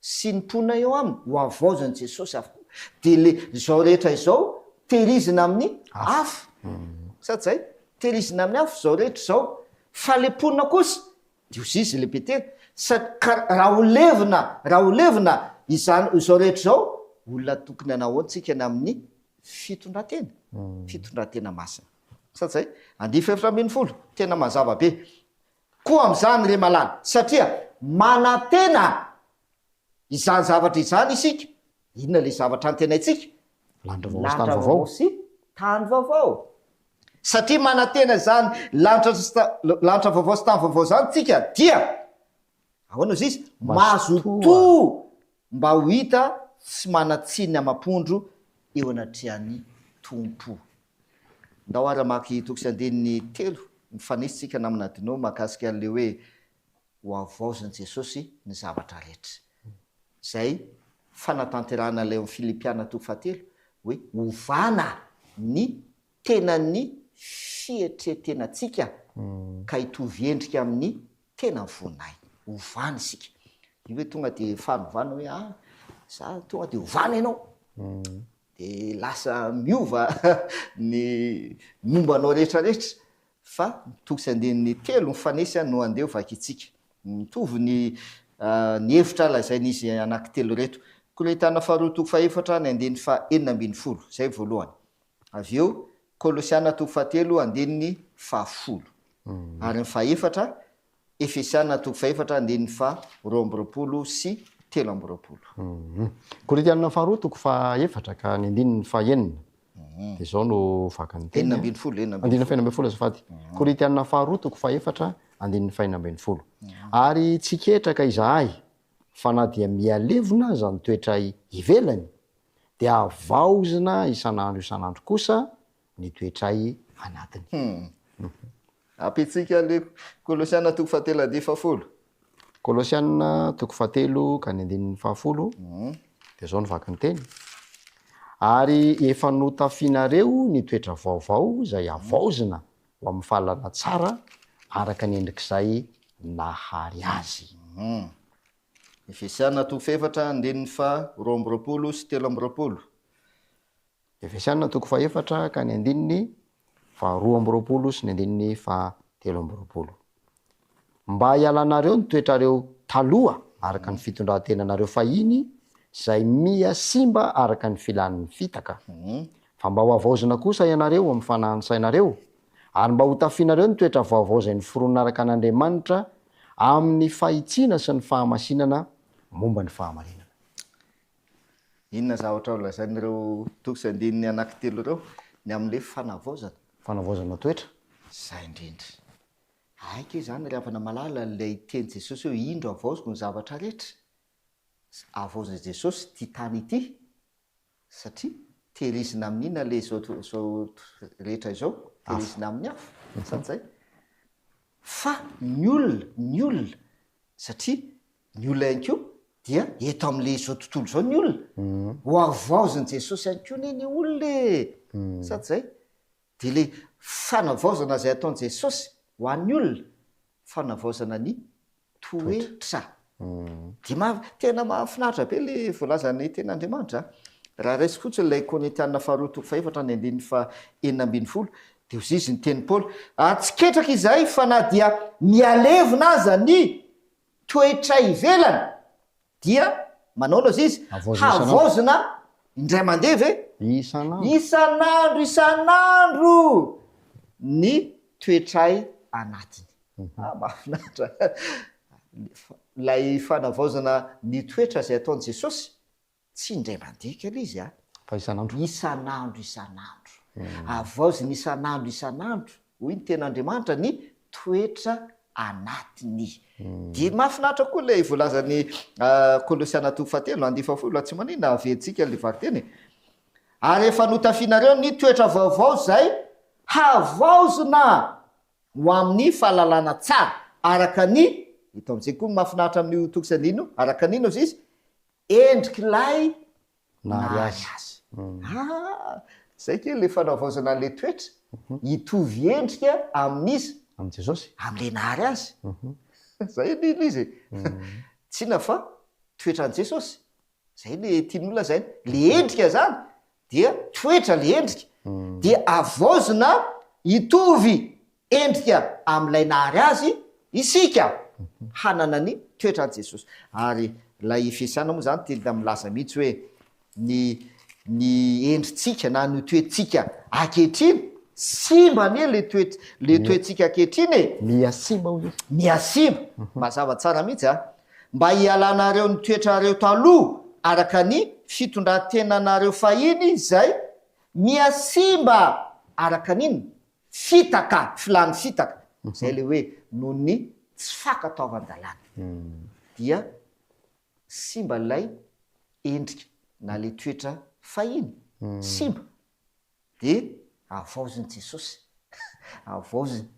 sy ny mponina eo aminy, ho havaozin'i Jesosy avokoa. Dia ilay izao rehetra izao tehirizina amin'ny afo. Sa tsy izay? Tehirizina amin'ny afo izao rehetra izao. Fa ilay mponina kosa, dia hoy izy ilay Petera, sa ka raha ho levona, raha ho levona izany izao rehetra izao, olona tokony hanao ahoana tsika ny amin'ny fitondran-tena? Fitondran-tena masina. Sa tsy izay? Andiany faha-14, tena mazava be. Koa amin'izany, ry malala, satria manantena izany zavatra izany isika, inona ilay zavatra antenaintsika? Lanitra vaovao sy tany vaovao. Sy tany vaovao. Satria manantena izany lanitra sy lanitra vaovao sy tany vaovao izany tsika, dia ahoana ozy izy? Mazotoa mba ho hita tsy manan-tsiny amam-pondro eo anatrehan'ny Tompo. Ndao ary hamaky toko sy andininy telo mifanesy tsika namana Dino mahakasika an'ilay hoe ho havaozin'i Jesosy ny zavatra rehetra. Izay fanatanterahana ilay ao amin'ny Filipiana toko fahatelo hoe ovana ny tenan'ny fietretenantsika ka hitovy endrika amin'ny Tena voninahiny. Ovana isika. Io hoe tonga dia fanovana hoe ah, za tonga dia ovana ianao. Dia lasa miova ny momba anao rehetra rehetra. Fa ny toko sy andininy telo mifanesy no andeha ho vakintsika. Mitovy ny ny hevitra lazain'izy anankitelo ireto. Korintiana faharoa toko fahefatra ny andininy faha-16. Izay voalohany. Avy eo Kolosiana toko fahatelo andininy fahafolo. Ary ny fahefatra, Efesiana toko fahefatra andininy faha 22 sy 23. Korintiana faharoa toko fahefatra ka ny andininy fahenina. Dia izao no vakin'ny teny. 16, 16. Andininy fahenina ambin'ny folo azafady. Korintiana faharoa toko fahefatra andininy fahenina ambin'ny folo. Ary tsy ketraka izahay fa na dia mihalevona aza ny toetray ivelany dia havaozina isan'andro isan'andro kosa ny toetray anatiny. Hum. Ampitsika le Kolosiana toko fahatelo andininy fahafolo. Kolosiana toko fahatelo ka ny andininy fahafolo dia izao no vaky ny teny, Ary efa notafianareo ny toetra vaovao izay havaozina ho amin'ny fahalalana tsara araka ny endrik'izay nahary azy. Hum. Efesiana toko fahefatra andininy faha 22 sy 23. Efesiana toko fahefatra ka ny andininy faha 22 sy ny andininy faha 23. Mba hialanareo ny toetrareo taloha araka ny fitondran-tenanareo fahiny izay miha simba araka ny filan'ny fitaka, fa mba ho havaozina kosa ianareo amin'ny fanahin'ny sainareo, ary mba hotafianareo ny toetra vaovao izay noforonina araka an'Andriamanitra amin'ny fahitsiana sy ny fahamasinana momba ny fahamarinana. Inona zavatra ho lazain'ireo toko sy andininy anankitelo ireo ny amin'ilay fanavaozana? Fanavaozana toetra. Izay indrindra. Hay kay izany ry havana malala ilay teny Jesosy hoe indro havaoziko ny zavatra rehetra. Havaozin'i Jesosy ity tany ity Satria tehirizina amin'ny inona ilay izao izao rehetra izao? Tehirizina amin'ny afo, sa tsy izay? Fa ny olona, ny olona, satria ny olona ihany koa. Dia eto amin'ilay izao tontolo izao ny olona. Ho havaozin'i Jesosy ihany koa anie ny olona e! Sa tsy izay? Dia ilay fanavaozana izay ataon'i Jesosy ho an'ny olona, fanavaozana ny toetra. Dia maha, tena mahafinaritra be ilay voalazan'ny Tenin'Andriamanitra a! Raha raisiko fotsiny ilay Korintiana faharoa toko fahefatra ny andininy faha-16, dia hoy izy ny tenin'i Paoly, Ary tsy ketraka izahay fa na dia mihalevona aza ny toetra ivelany dia manaona ozy izy? Havaozina indray mandeha ve? Isan'andro. Isan'andro isan'andro ny toetray anatiny. Ah, mahafinaritra. Ilay fanavaozana ny toetra izay ataon'i Jesosy Tsy indray mandeha kely izy a! Fa isan'andro. Isan'andro isan'andro. Havaozina isan'andro isan'andro, hoy ny Tenin'Andriamanitra, ny toetra anatiny. Dia mahafinaritra koa ilay voalazan'i Kolosiana toko fahatelo, andiany fahafolo, raha tsy maninona averintsika ilay vakiteny e. Ary efa notafianareo ny toetra vaovao izay havaozina ho amin'ny fahalalana tsara, araka ny, eto amin'izay koa ny mahafinaritra amin'io toko sy andininy io, araka ny inona hozy izy? Endrik'ilay Nahary azy. Ah! Zay kely le fanavaozana an'le toetra, hitovy endrika amin'iza? Amin'i Jesosy. Amin'le nahary azy. Zay anie le izy e. Tsy inona fa toetran'i Jesosy. Zay le tian'ny olona lazaina. Le endrika zany dia toetra le endrika. Dia avaozina hitovy endrika amin'ilay nahary azy isika hanana ny toetran'i Jesosy. Ary ilay Efesiana moa izany tena milaza mihitsy hoe ny ny endritsika na ny toetsika ankehitriny, simba anie le toet le toetsika ankehitriny e! Miha simba hoy izy. Miha simba, mazava tsara mihitsy a! Mba hialanareo ny toetrareo taloha araka ny fitondran-tenanareo fahiny izay miha simba araka ny inona? Fitaka, filàn'ny fitaka, izay ilay hoe noho ny tsy fankatoavan-dalàna dia simba ilay endrika na ilay toetra fahiny, simba, dia havaozin'i Jesosy, havaoziny,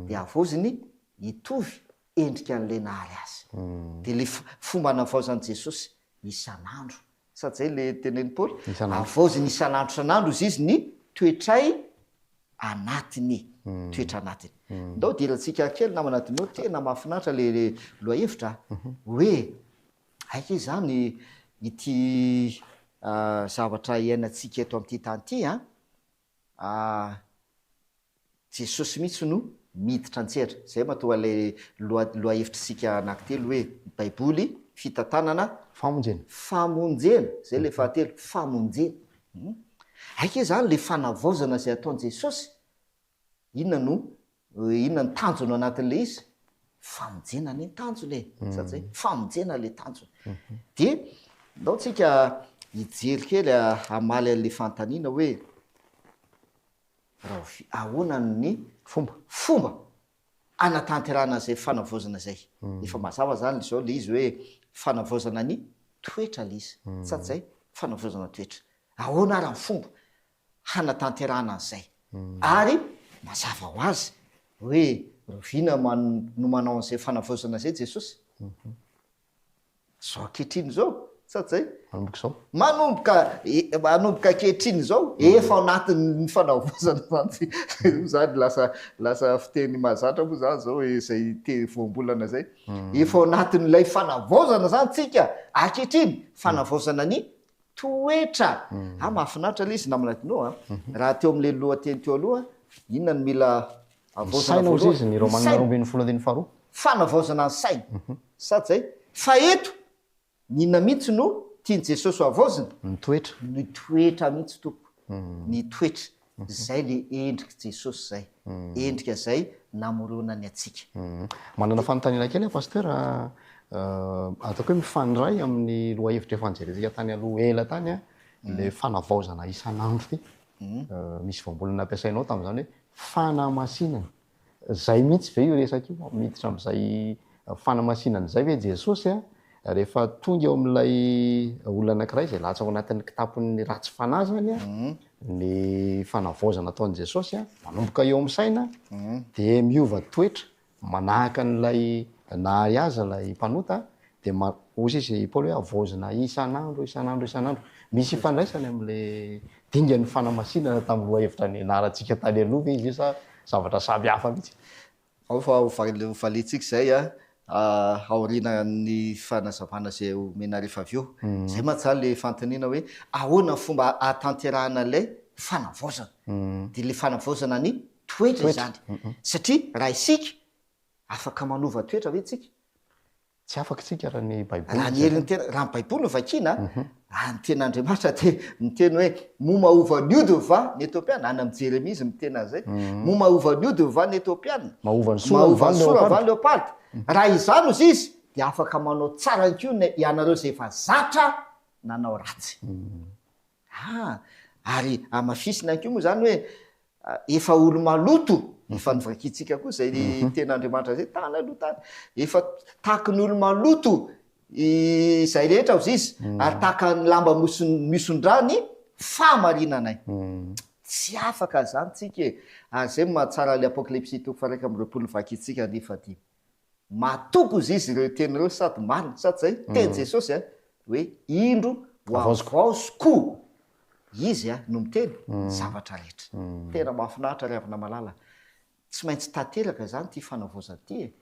dia havaoziny hitovy endrika an'ilay nahary azy. Dia ilay fomba navaozan'i Jesosy isan'andro Sady zay le tenenin'i Paoly, havaoziny isan'andro isan'andro hozy izy ny toetray anatiny, toetra anatiny. Ndao hidirantsika kely namana Dino, tena mahafinaritra le lohahevitra a, hoe aiza izany ity zavatra iainantsika eto amin'ity tany ity an, Jesosy mihitsy no miditra an-tsehatra. Izay mahatonga ilay loha, lohahevitr'isika anankitelo hoe, ny Baiboly, fitantanana, Famonjena. Famonjena. Izay ilay fahatelo, famonjena. Hum. Aika izany ilay fanavaozana izay ataon'i Jesosy? Inona no, inona ny tanjona ao anatin'ilay izy? Famonjena anie ny tanjona e! Sa tsy zay? Famonjena ilay tanjona. Dia ndao tsika hijery kely hamaly an'ilay fanontaniana hoe, Rahovi, ahoana ny fomba fomba anatanterahana an'izay fanavaozana izay? Efa mazava izany izao ilay izy hoe fanavaozana ny toetra ilay izy, sa tsy izay? Fanavaozana toetra. Ahoana ary ny fomba hanatanterahana an'izay? Ary mazava ho azy hoe rahoviana no manao an'izay fanavaozana izay Jesosy? Izao ankehitriny izao, sa tsy zay? Manomboka izao. Manomboka, manomboka ankehitriny izao, efa ao anatin'ny fanavaozana izany tsy, io izany lasa, lasa fiteny mahazatra moa izany izao hoe izay te voambolana izay. Efa ao anatin'ilay fanavaozana izany tsika ankehitriny, fanavaozana ny toetra. Ah, mahafinaritra ilay izy namana Dino a. Raha teo amin'ilay lohateny teo aloha, inona no mila Havaozana Saina hozy izy, ny Romana 12. Fanavaozana ny saina. Sa tsy zay? Fa eto, ny inona mihitsy no tian'i Jesosy ho havaozina? Ny toetra. Ny toetra mihitsy tompoko. Ny toetra. Zay le endrik'i Jesosy zay. Endrika zay namoronany antsika. Manana fanontaniana kely aho Pasteur a. Ataoko hoe mifandray amin'ny lohahevitra efa nijerentsika tany aloha ela tany ilay fanavaozana isan'andro ity. Misy voambolana nampiasainao tamin'izany hoe fanamasinana. Izay mihitsy ve io resaka io? Miditra amin'izay fanamasinana izay ve Jesosy rehefa tonga eo amin'ilay olona anankiray izay latsaka ao anatin'ny kitapon'ny ratsy fanahy izany ny fanavaozana ataon'i Jesosy manomboka eo amin'ny saina dia miova toetra manahaka an'ilay nahary azy ilay mpanota dia. Hoy izy i Paoly hoe havaozina isan'andro, isan'andro, isan'andro. Misy ifandraisany amin'ilay dingan'ny fanamasinana tamin'ny lohahevitra nianarantsika tany aloha ve izy io sa zavatra samy hafa mihitsy? Ao fa ho valiantsika izay aorianan'ny fanazavana izay omena rehefa avy eo. Izay mantsy izany ilay fanontaniana hoe ahoana ny fomba ahatanterahana ilay fanavaozana. Dia ilay fanavaozana ny toetra izany. Satria raha isika, afaka manova toetra ve isika? Tsy afaka isika raha ny Baiboly Raha ny herin'ny tena, raha ny Baiboly no vakiana, raha ny tenin'Andriamanitra dia miteny hoe, moa mahova ny hodiny va ny Etiopiana? Any amin'i Jeremia izy miteny an'izay. Moa mahova ny hodiny va ny Etiopiana? Mahova ny sorany va ny leoparda? va ny leoparda? Raha izany hozy izy, dia afaka manao tsara ihany koa ny ianareo izay efa zatra nanao ratsy. Ah, ary hamafisina ihany koa moa izany hoe efa olo-maloto, efa novakintsika koa izay tenin'Andriamanitra izay tany aloha tany, efa tahaky ny olo-maloto izay rehetra hozy izy, ary tahaka ny lamba mihoson-drà ny fahamarinanay. Tsy afaka izany tsika e! Ary izay no mahatsara ilay Apokalypsy toko faha-21 novakintsika andiany fahadimy. Matoky ozy izy ireo teny ireo sady marina sady zay teny Jesosy a hoe indro ho havaoziko izy a no miteny ny zavatra rehetra. Tena mahafinaritra ry havana malala. Tsy maintsy tanteraka izany ity fanavaozana ity e.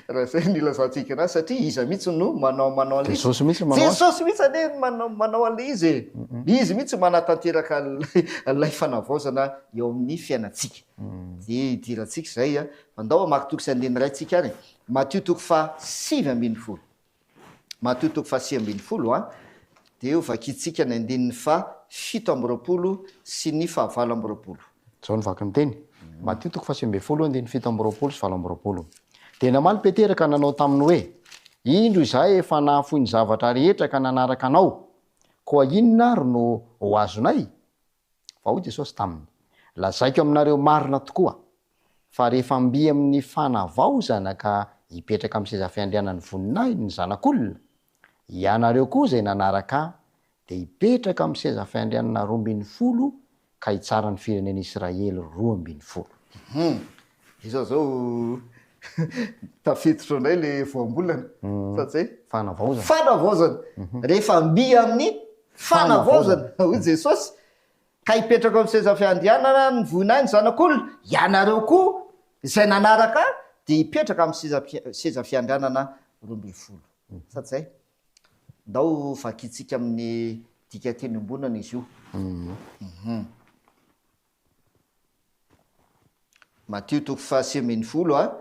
Raha izay no ilazantsika anazy satria iza mihitsy no manao manao an'ilay izy. Jesosy mihitsy no manao azy. Jesosy mihitsy anie no manao manao an'ilay izy e. Izy mihitsy manatanteraka an'ilay fanavaozana eo amin'ny fiainantsika. Dia idirantsika izay a. Andao hamaky toko sy andininy iray tsika ary e. Matio toko faha 19. Matio toko faha 19 a, dia ho vakintsika ny andininy faha 27 sy ny faha 28. Izao no vaky ny teny, Matio toko faha 19 andininy 27 sy 28. Dia namaly Petera ka nanao taminy hoe, Indro izahay efa nahafoy ny zavatra rehetra ka nanaraka Anao, koa inona ary no ho azonay? Fa hoy Jesosy taminy, Lazaiko aminareo marina tokoa, fa rehefa mby amin'ny fanavaozana ka hipetraka amin'ny seza fiandrianan'ny voninahiny ny Zanak'olona, ianareo koa izay nanaraka Ahy dia hipetraka amin'ny seza fiandrianana 12 ka hitsara ny firenena Israely 12. Hum. Izao zao tafiditra indray le voambolana, sa tsy zay? Fanavaozana. Fanavaozana. Rehefa mby amin'ny fanavaozana, hoy Jesosy, Ka hipetraka eo amin'ny seza fiandrianana ny vohinahy ny Zanak'olona, ianareo koa izay nanaraka Ahy dia hipetraka amin'ny seza seza fiandrianana 12. Sa tsy zay? Ndao vakintsika amin'ny dikanteny iombonana izy io. Matio toko faha 19 a.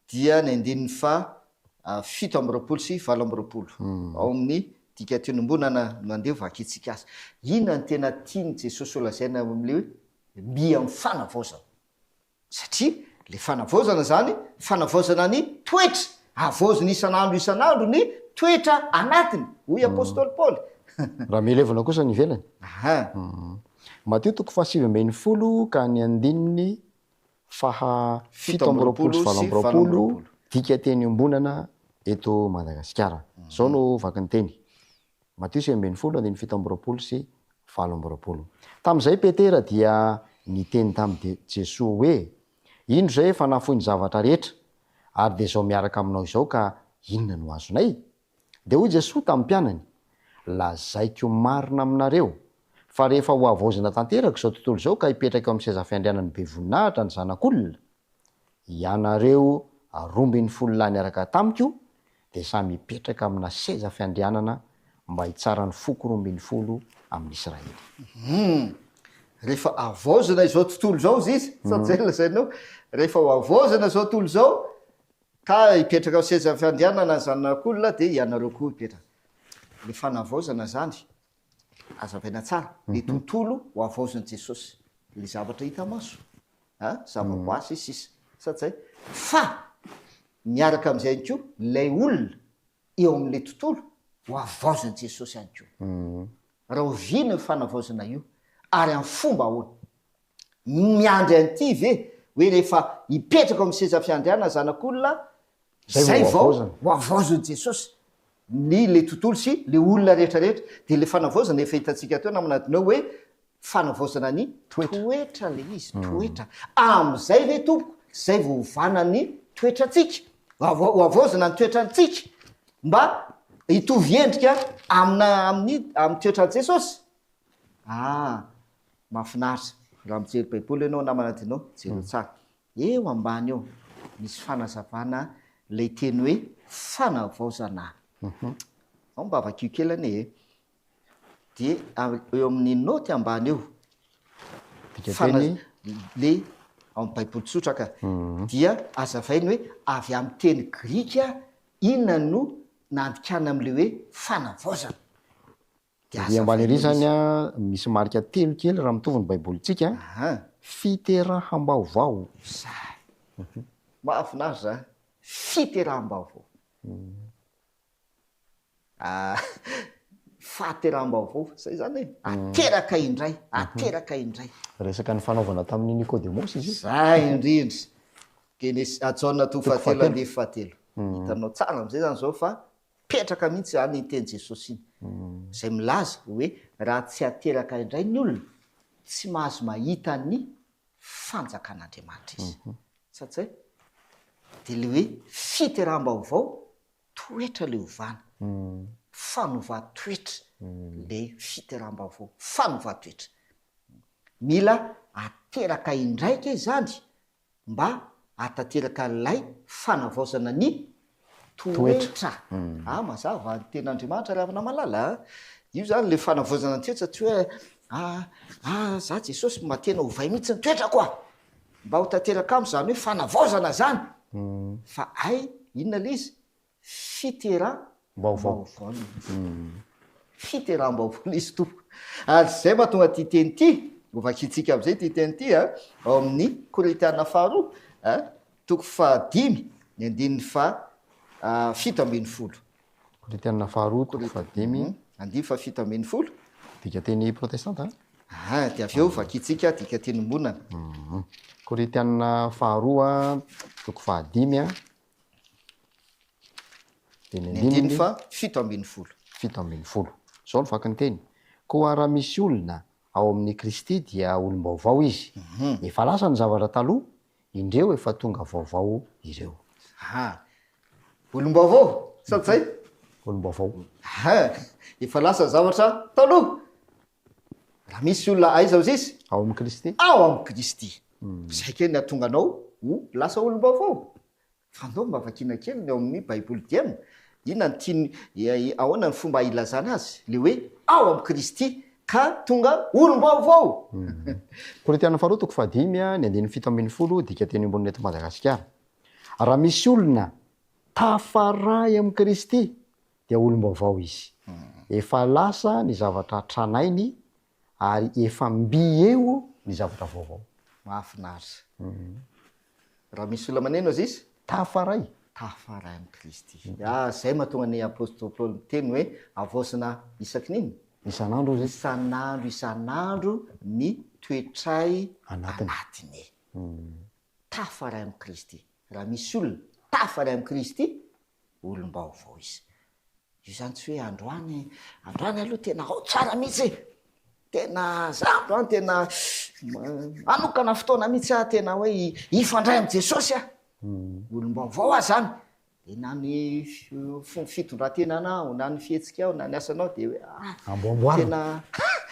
dia ny andininy faha 27 sy 28 ao amin'ny dikatenombonana no andeha ho vakintsika azy. Inona no tena tian'i Jesosy holazaina ao amin'ilay hoe mby amin'ny fanavaozana? Satria ilay fanavaozana izany, fanavaozana ny toetra, havaozina isan'andro isan'andro ny toetra anatiny, hoy apostoly Paoly. Raha mihelevona kosa ny ivelany. Aha. Matio toko faha 19 ka ny andininy faha 27 sy 28 dika teny iombonana eto Madagasikara. Izao no vakin'ny teny, Matio 19 andininy 27 sy 28. Tamin'izay Petera dia niteny tamin'i Jesoa hoe, Indro izay efa nafoy ny zavatra rehetra, ary dia izao miaraka aminao izao ka inona no azonay? Dia hoy Jesoa tamin'ny mpianany, Lazaiko marina aminareo, fa rehefa hohavaozina tanteraka izao tontolo izao ka hipetraka eo amin'ny seza fiandrianan'ny be voninahitra ny Zanak'olona, ianareo 12 lahy niaraka tamiko dia samy hipetraka amina seza fiandrianana mba hitsara ny foko 12 amin'i Israely. Hum. Rehefa havaozina izao tontolo izao hozy izy, sa tsy izay no lazainao? Rehefa hohavaozina izao tontolo izao, Ka hipetraka ao seza fiandrianana ny zanak'olona dia ianareo koa hipetraka. Le fanavaozana zany, azavaina tsara, le tontolo ho havaozin'i Jesosy, le zavatra hita maso, a, zava-boary sy sisa, sa tsy zay? Fa miaraka amin'izay ihany koa ilay olona eo amin'ilay tontolo ho havaozin'i Jesosy ihany koa. Rahoviana io fanavaozana io ary amin'ny fomba ahoana? Miandry an'ity ve hoe rehefa hipetraka ao amin'ny seza fiandrianana Zanak'olona zay vao ho havaozin'i Jesosy ny le tontolo sy le olona rehetra rehetra? Dia le fanavaozana efa hitantsika teo namana Adinao hoe fanavaozana ny toetra le izy, toetra. Amin'izay ve tompoko zay vao hovana ny toetrantsika? Ho havaozina ny toetrantsika mba. Hitovy endrika amina amin'ny amin'ny toetran'i Jesosy. Ah, mahafinaritra. Raha mijery Baiboly ianao namana Dino, jereo tsara. Eo ambany eo, misy fanazavana ilay teny hoe fanavaozana. Ao mba vakio kely anie e. Dia eo amin'ny naoty ambany eo, Dikateny. Le ao amin'ny Baiboly tsotra ka. Dia azavainy hoe avy amin'ny teny grika inona no nandikana amin'ilay hoe fanavaozana. Dia Ery ambany azavainy ery eo izany izy. an, misy marika telo kely raha mitovy ny Baibolintsika, Aha. Fiteraham-baovao. Zay. Mahafinaritra a. Fiteraham-baovao. Ah, fahateraham-baovao, zay zany e. Ateraka indray, ateraka indray. Resaka nifanaovana tamin'i Nikodemosy izy io. Zay indrindra. Genesy, ah, Jaona toko fahatelo andininy fahatelo. Hitanao tsara amin'izay zany zao fa mipetraka mihitsy zany iny teny Jesosy iny. Izay milaza hoe raha tsy ateraka indray ny olona, tsy mahazo mahita ny fanjakan'Andriamanitra izy. Sa tsy zay? Dia ilay hoe fiteraham-baovao Toetra le ovana. Fanova-toetra le fiteram-baovao. Fanova-toetra. Mila ateraka indraika izany mba hahatanteraka an'ilay fanavaozana ny toetra. Ah, mazava ny tenin'Andriamanitra ry havana malala a! Io izany le fanavaozana ny toetra tsy hoe ah, ah, za Jesosy mba tena ovay mihitsy ny toetrako a! Mba ho tanteraka amiko izany hoe fanavaozana izany. Fa hay inona ilay izy? Fiteram-baovao ilay izy. Fiteram-baovao ilay izy tompoko. Ary izay mahatonga ity teny ity, hovakintsika amin'izay ity teny ity a, ao amin'ny Korintiana faharoa a, toko fahadimy, ny andininy faha 17. Korintiana faharoa toko fahadimy. Andininy faha 17. Dikateny protestanta an? Aha, dia avy eo vakintsika dikateny iombonana. Korintiana faharoa toko fahadimy an, dia ny Ny andininy andininy faha 17. 17. Izao no vaky ny teny, Koa raha misy olona ao amin'i Kristy dia olom-baovao izy. Efa lasa ny zavatra taloha, indreo efa tonga vaovao ireo. Aha, Olom-baovao, sa tsy zay? Olom-baovao. Aha, efa lasa ny zavatra taloha. Raha misy olona aiza hozy izy? Ao amin'i Kristy. Ao amin'i Kristy. Zay kely ny hahatonga anao ho lasa olom-baovao. Fa andao mba vakiana kely ny ao amin'ny Baiboly diem. Inona no tiany, ahoana ny fomba ilazana azy? Le hoe ao amin'i Kristy ka tonga olom-baovao. Korintiana faharoa toko fahadimy, ny andininy 17, dikateny iombonana eto Madagasikara. Raha misy olona tafaray amin'i Kristy dia olom-baovao izy. Efa lasa ny zavatra tranainy ary efa mby eo ny zavatra vaovao. Mahafinaritra. Raha misy olona maneno aza izy? Tafaray. Tafaray amin'i Kristy. Ah, izay mahatonga ny Apostoly Paoly miteny hoe havaozina isaky ny inona? Isan'andro hozy izy. Isan'andro isan'andro ny toetray Anatiny. anatiny. Tafaray amin'i Kristy. Raha misy olona tafaray amin'i Kristy, olom-baovao izy. Io izany tsy hoe androany, androany aloha tena ao tsara mihitsy e! Tena za androany tena manokana fotoana mihitsy aho tena hoe hifandray amin'i Jesosy aho. Olom-baovao aho izany. Dia na ny fitondran-tenanao, na ny fihetsikao, na ny asanao dia hoe ah, Amboamboarina.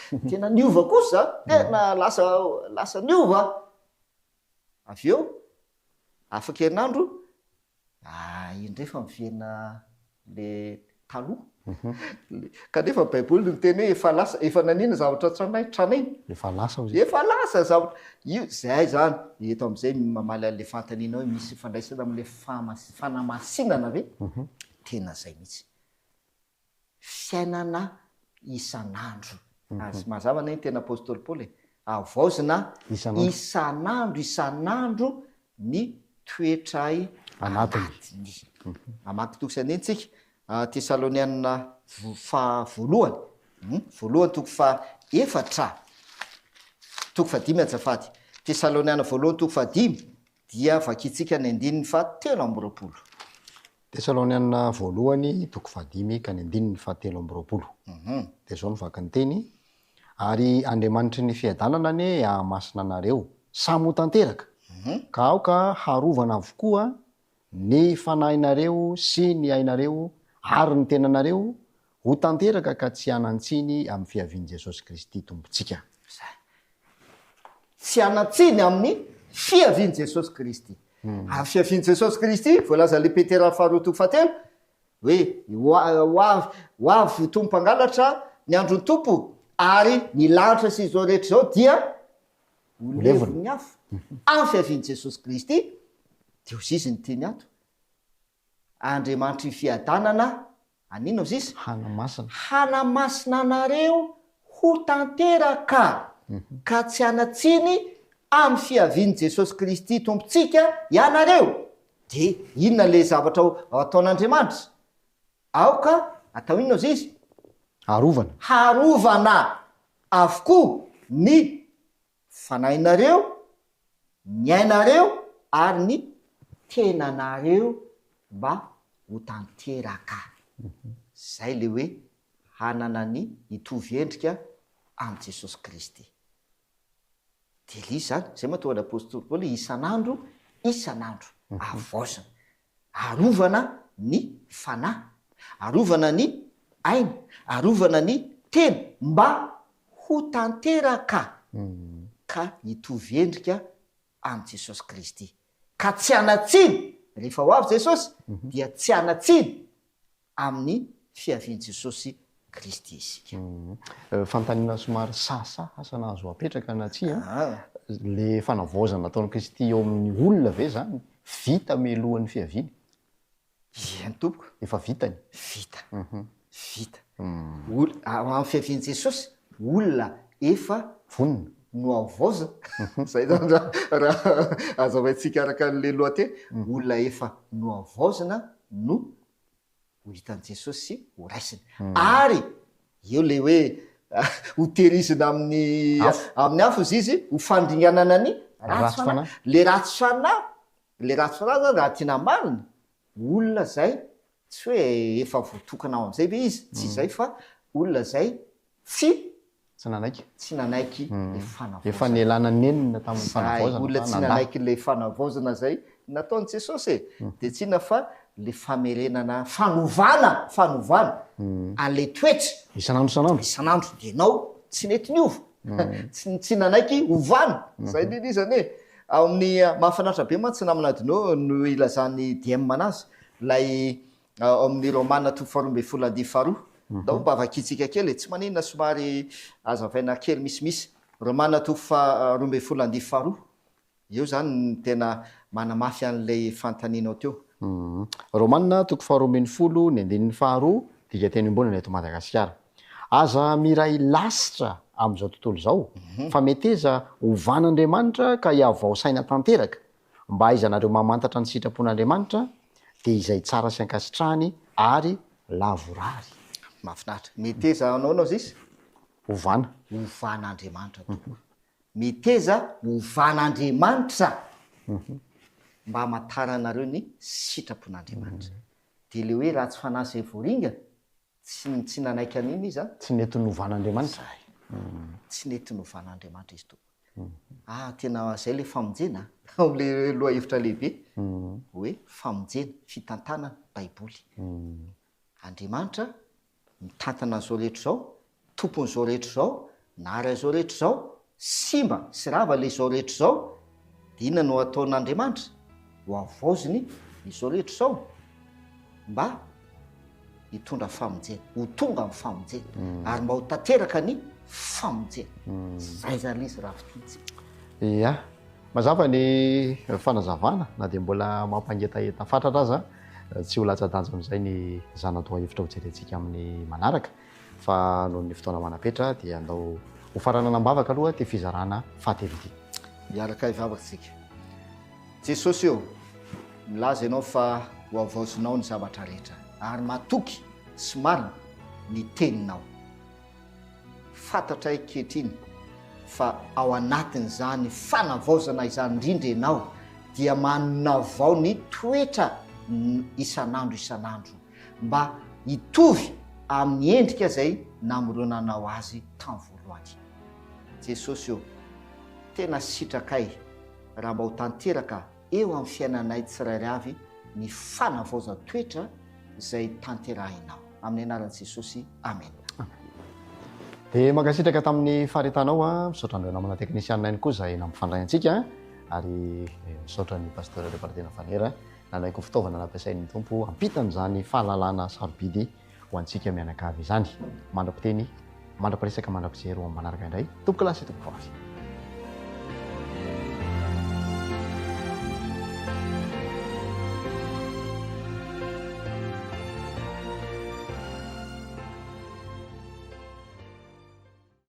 tena tena niova kosa, tena lasa lasa niova. Avy eo, afaka herinandro, ah, iny indray fa miverina le taloha. Le, kanefa ny Baiboly miteny hoe efa lasa, efa nanina zavatra tranainy, tranainy. Efa lasa hozy. Efa lasa zavatra, io, zay zany, eto am'izay mamaly an'le fanontaniana hoe misy ifandraisana am'le fahamas-, fanamasinana ve? Tena zay mihitsy. Fiainana isan'andro. Ary mazava anie ny teny apostoly Paoly e, havaozina isan'andro isan'andro ny toetray anatiny. Mamaky toko sy andininy tsika, Tesalonianina faha voalohany, voalohany toko faha efatra, toko fahadimy azafady, Tesaloniana voalohany toko fahadimy dia vakintsika ny andininy faha 23. Tesalonianina voalohany toko fahadimy ka ny andininy faha 23. Dia izao no vaky ny teny, Ary Andriamanitry ny fiadanana anie hahamasina anareo samy ho tanteraka, ka aoka harovana avokoa ny fanahinareo sy ny ainareo Ary ny tenanareo ho tanteraka ka tsy hanan-tsiny amin'ny fiavian'i Jesosy Kristy Tompontsika. Izay. Tsy hanan-tsiny amin'ny fiavian'i Jesosy Kristy. Amin'ny fiavian'i Jesosy Kristy, voalazan'i Petera faharoa toko fahatelo, hoe ho avy, ho avy ho toy ny mpangalatra ny andron'ny Tompo, ary ny lanitra sy izao rehetra izao dia ho levon'ny afo. Amin'ny fiavian'i Jesosy Kristy, dia hoy izy ny teny ato, Andriamanitry ny fiadanana, haninona hoy izy? Hanamasina. Hanamasina anareo ho tanteraka, ka tsy hanan-tsiny amin'ny fiavian'i Jesosy Kristy Tompontsika ianareo. Dia inona ilay zavatra ho ataon'Andriamanitra? Aoka atao inona hoy izy? Harovana. Harovana avokoa ny fanahinareo, ny ainareo ary ny tenanareo mba ho tanteraka. Zay le hoe hanana ny hitovy endrika amin'i Jesosy Kristy. Dia le izy zany, zay mahatonga ny apostoly Paoly hoe isan'andro isan'andro havaozina. Arovana ny fanahy, arovana ny aina, arovana ny tena mba ho tanteraka ka hitovy endrika amin'i Jesosy Kristy. Ka tsy hanan-tsiny, rehefa ho avy Jesosy dia tsy hanan-tsiny amin'ny fiavian'i Jesosy Kristy isika. Fanontaniana somary sahasaha, asa na azo apetraka na tsia, le fanavaozana nataon'i Kristy eo amin'ny olona ve zany vita mialohan'ny fiaviany? Eny tompoko. Efa vitany? Vita. Vita. Ol, amin'ny fiavian'i Jesosy, olona efa Vonona. nohavaozina, zay zany raha raha hazavaintsika araka an'le lohateny, olona efa nohavaozina no ho hitan'i Jesosy sy ho raisiny. Ary eo ilay hoe ho tehirizina amin'ny amin'ny afo izy izy ho fandringanana ny ratsy fanahy. Le ratsy fanahy, le ratsy fanahy zany raha tiana marina, olona zay tsy hoe efa voatokana ao amin'izay ve izy, tsy izay fa olona zay tsy Tsy nanaiky. Tsy nanaiky ilay fanavaozana. Efa nialana nenina tamin'ny fanavaozana fa nandà. Olona tsy nanaiky ilay fanavaozana izay nataon'i Jesosy e. Dia tsy inona fa ilay famerenana, fanovana, fanovana an'ilay toetra. Isan'andro isan'andro. Isan'andro. Dia ianao tsy nety niova. Tsy tsy nanaiky hovana. Izay indrindra izy anie. Ao amin'ny mahafinaritra be mantsy namana Adino no ilazan'i DM anazy ilay Ao amin'ny Romana toko faharoa ambin'ny folo andihy faharoa. Ndao mba vakintsika kely e, tsy maninona somary azavaina kely misimisy. Romana toko faharoa ambin'ny folo andihy faharoa. Eo izany no tena manamafy an'ilay fanontanianao teo. Romana toko faharoa ambin'ny folo ny andininy faharoa, dikanteny iombonana eto Madagasikara. Aza miray lasitra amin'izao tontolo izao, fa meteza hovan'Andriamanitra ka hihavao saina tanteraka, Mba ahaizanareo mamantatra ny sitrapon'Andriamanitra, dia izay tsara sy ankasitrahany ary lavorary. Mahafinaritra. Meteza hanao anao zis? Ovana. Ovan'Andriamanitra tokoa. Meteza ovan'Andriamanitra mba hamantaranareo ny sitrapon'Andriamanitra. Dia ilay hoe ratsy fanahy izay voaringana, tsy tsy nanaiky an'iny izy an. Tsy nety novan'Andriamanitra. Zay. Tsy nety novan'Andriamanitra izy tompoko. Ah tena zay le famonjena an! Ao amle lohahevitra lehibe hoe famonjena, fitantanana, baiboly. Andriamanitra mitantana an'izao rehetra izao, tompon'izao rehetra izao, nahary an'izao rehetra izao, simba sy rava le izao rehetra izao, dia inona no ataon'Andriamanitra? Ho havaoziny izao rehetra izao mba hitondra famonjena, ho tonga amin'ny famonjena ary mba ho tanteraka ny famonjena. Zay zany izy raha fintintsika. Ia. Mazava ny fanazavana na dia mbola mampangetaheta fatratra aza, tsy ho latsa-danja amin'izay ny zana-dohahevitra hojerentsika amin'ny manaraka fa noho ny fotoana manam-petra dia andao hofaranana am-bavaka aloha ity fizarana fahatelo ity. Miaraka hivavaka isika. Jesosy ô, milaza Ianao fa ho havaozinao ny zavatra rehetra, ary matoky sy marina ny Teninao. Fantatray ankehitriny fa ao anatin'izany fanavaozana izany indrindra Ianao dia manavao ny toetra isan'andro isan'andro mba hitovy amin'ny endrika izay namoronanao azy tamin'ny voalohany. Jesosy ô, tena sitrakay raha mba ho tanteraka eo amin'ny fiainanay tsirairay avy ny fanavaozan-toetra. izay tanterahinao. Amin'ny anaran'i Jesosy, amena. Dia mankasitraka tamin'ny faharetanao a, misaotra an'ireo namana teknisianina ihany koa izay nampifandray antsika ary misaotra ny Pasteur Repartena Fanera nanaiky ho fitaovana nampiasain'ny Tompo hampitana izany fahalalana sarobidy ho antsika mianakavy izany. Mandra-piteny, mandra-piresaka, mandra-pijery ho amin'ny manaraka indray, tompokolahy sy tompokovavy.